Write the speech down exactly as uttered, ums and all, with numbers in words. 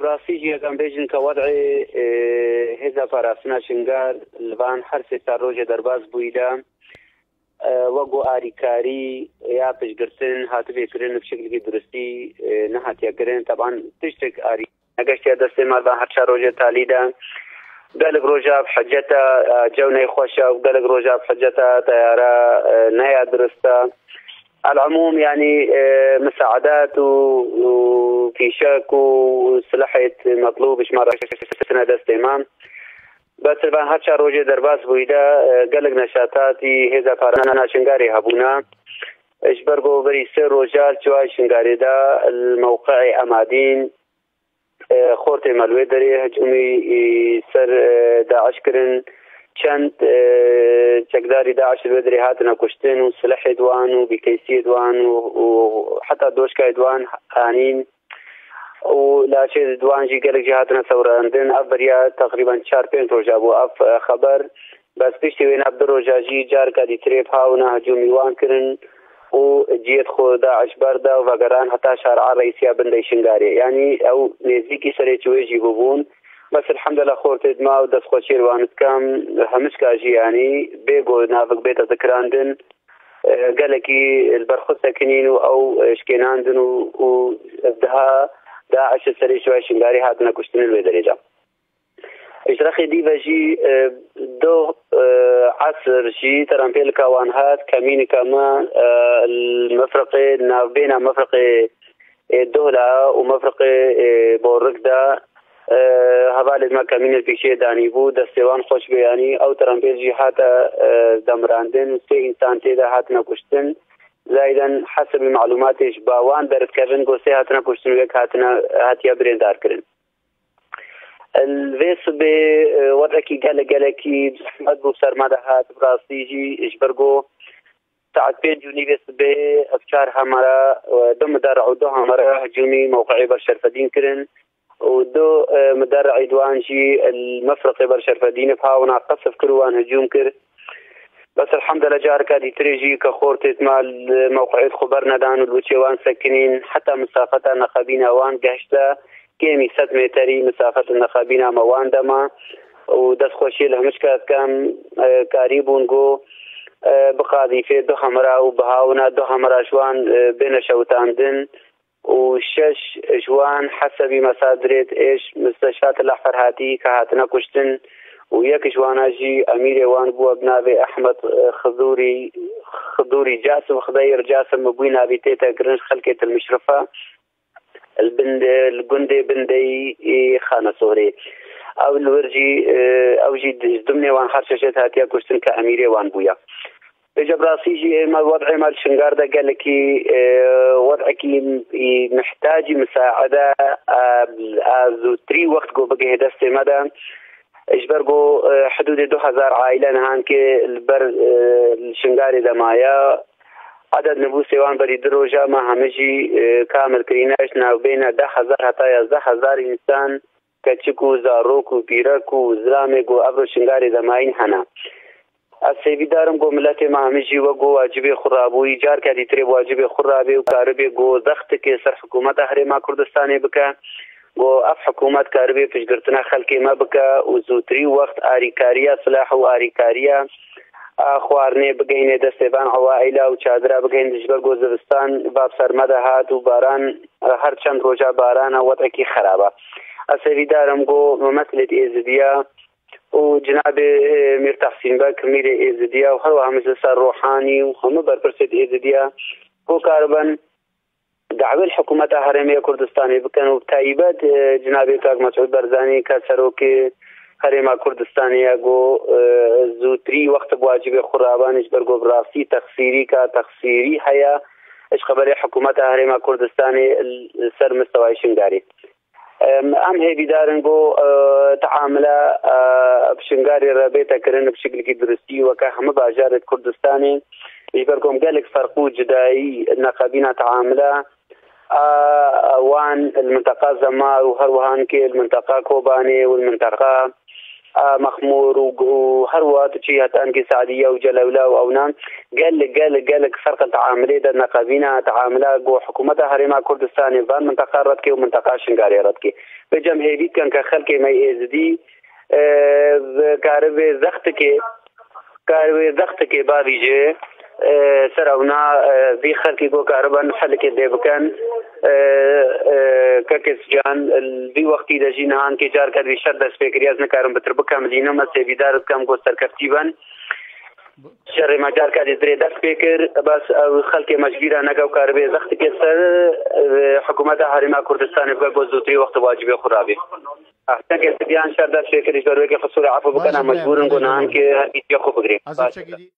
Rastî jî yekan bêjin ke wed'ê, e, hêza parastina Şingar li van her sê çar rojê derbas bûyî de, e, wek ku arîkarî ya piştgirtin hatibê kirin, bi şekilekî duristî, e, nehatiye kirin. Teban tiştek arî negeştiye destê me li van her çar rojê talî de. Gelek roja bi hiceta, e, cew neyxweş e û gelek roja bi hiceta teyara, e, neya durist e. El'emûm, yanî, e, misaedat û, û fîşek û silehêt metlûb ji me re destê me. Bes li van her çar rojê derbas bûyî de, e, gelek neşatatî hêza parastina Şingarê hebûne. Ji ber ku berî sê roja li çiwayê Şingarê de li mewqeê Emadîn, e, xortê me li wê derê hicûmî, e, ser, e, DAIŞ kirin. Çend, e, çekdarî DAIŞ li wê derê hatine kuştin û silehê di wan û bîkeysiyê di wan û, û heta doşkayê di wan anîn û laşê di wan jî gelek jî hatine sewrandin. Ev beriya teqrîben çar pênc roja bû ev, e, xeber. Bes piştî wê nav du roja jî carka dîtirê bi hawina hicûmî wan kirin û cihê xwe DAIŞ berda û vegeran heta şara Reîsiya Bindey Şingarê. Yanî ew nêzîkî serê çiwê jî bûbûn. Bes elhamdulillah xortê dima û destxweşiyê li wan dikim. Hemûçka jî yanî bê ku navik bête dikirandin, e, gelekî li ber xwe sekinîn û ew, e, şikênandin û, û daha DAIŞ serê çiwayê Şingarê hatine kuştin li wê derê de. Ji rexê dî ve jî, e, doh, e, esr jî terampêlika wan hat, kemînika me, e, li mefreqê, navbêna mefreqê, e, Dohla û mefreqê, e, Borik de, e, hevalê me kemînê pêşiyê danî bû, destê wan xweş be, yanî ew terampêl jî hate, e, demirandin, sê însan tê de hatine kuştin. Zayiden hesibî malûmatê ji ba wan derdikevin, ku sê hatine kuştin û yek hatine, hatiye birîndar kirin. Li vê sibê, e, wedekî gelek gelekî zehmet bû ser me de hat, bi rastî jî ji ber ku saet pênc û nîvê sibê ev çar hemera, e, du miderra û du hemera hicûmî mewqeê Ber Şerfedîn kirin û du, e, miderra êdwan jî li mefreqê Ber Şerfedîn bi hawina qesf kir û wan hicûm kir. Bes elhamdulillah careka dîtirê jî ke xortêt me li mewqeêt xwe bernedan û li wiçê wan sekinîn, heta misafeta neqebîna wan gehişte kêmî sed meterî misafet li neqebîna me wan dema û destxweşiyê li hemû çika dikim, e, karî bûn ku, e, bi qadîfê du hemra û bi hawina du hemra ji wan, e, bêne şewitandin. û şeş ji wan hesebî mesadirêt êş Misteşfat Leh Ferhatî ke hatine kuştin û yek ji wana jî emîrê wan bûye bi navê Ehmed, e, Xizûrî, Xidûrî Casim, Xideyr Casim bûyî navî tête kirin ji xelkê Til Mişrifa, li Bindê, li gundê Bindeyî Xanesohrê. Ew li wir jî, e, ew jî di, ji dimnê wan her şeşet hatiye kuştin ke emîrê wan bûye. Vêca bi rastî jî ême wed'ê me li Şingar de gelekî, e, wed'ekî, e, mihtacî misaede, e, e, zûtirî wext ku bigihê destê me de. Ji ber ku, e, hidûdê du hezar aîle nihankê li ber, e, li Şingarê de maye. Eded nivûsê wan berî du roja me hemû jî, e, kamil kirîne, ji navbêne deh hezar heta yazdeh hezar însan, keçik û zarok û pîrek û zilamê ku evro Şingarê de mayîn hene. Ez hêvîdar im ku miletê me hemî jî wek ku wacibê xwe rabûyî, carka dîtirê bi wacibê xwe rabê û karibê ku zextikê ser hikûmeta Herêma Kurdistanê bike, ku ev hikûmet karibê piştgirtina xelkê me bike û zûtirî wext arîkariya silah û arîkariya a xwarinê bigihînê destê van ewaîla û çadira bigihîn, ji ber ku zivistan va bi ser me de hat û baran, her çend roja barana wedekî xerab e. Ez hêvîdar im ku memesilê Êzidiya û Cinabê, e, Mîr Tehsîn Beg, Mîrê Êzidiya û her wiha Meclisa Ruhanî û hemû berpirsê di Êzidiya ku karibin dawê li hikûmeta Herêmê Kurdistanê bikin û bi taybet, e, Cinabê Kak Mesûd Barzanî ke serokê Herêma Kurdistanê ye, ku, e, zûtirî wext bi wacibê xwe raban ji ber ku bi rastî texsîrî ka texsîrî heye ji qebelê hikûmeta Herêma Kurdistanê li ser mistewayê Şingarê. Em, em hêvîdar in ku, e, teamile, e, bi Şingarê re bête kirin bi şekilekî duristî weke hemû bajarê Kurdistanê. Ji ber ku em gelek ferq û cudayî neqebîna teamile, a, wan li minteqa Zemar û her wiha nikê li minteqa Kobanê û li minteqa a Mexmûr û, û her wiha tu çi heta ankê Sadiye û Celewle û ewnan gelek, gelek, gelek ferq teamilê de neqebîne, teamila ku hikûmeta Herêma Kurdistanê van minteqa re dike û minteqa Şingalê re dike. Vê cem hêvî dikin ke xelkê me yê Êzidî, e, karibe zextikê, karibe zextikê bavîjê, e, ser ewna, e, vî xelkê ku karibin helekê dê bikin. E, e, Kekis Can, li vî wextî de jî niha ankê carker vî şer dest pê kiriye, ez nikarim bitir bikem, dînim, ez hêvîdar dikim ku serkeftî bin. Şerê me carka dî dirê dest pê kir, bes ew xelkê me ji bîra neke û karibe zextikê ser, e, hikûmeta Herêma Kurdistanê bike ku zûtirî wextê wacibê xwe rabî. Ah, çendkê diyan şer dest pê kir, ji ber wê ke qisûrê efû bikin, em mecbûr in ku nihan ke her kî xwe bigirî. Ez ê çekî dî-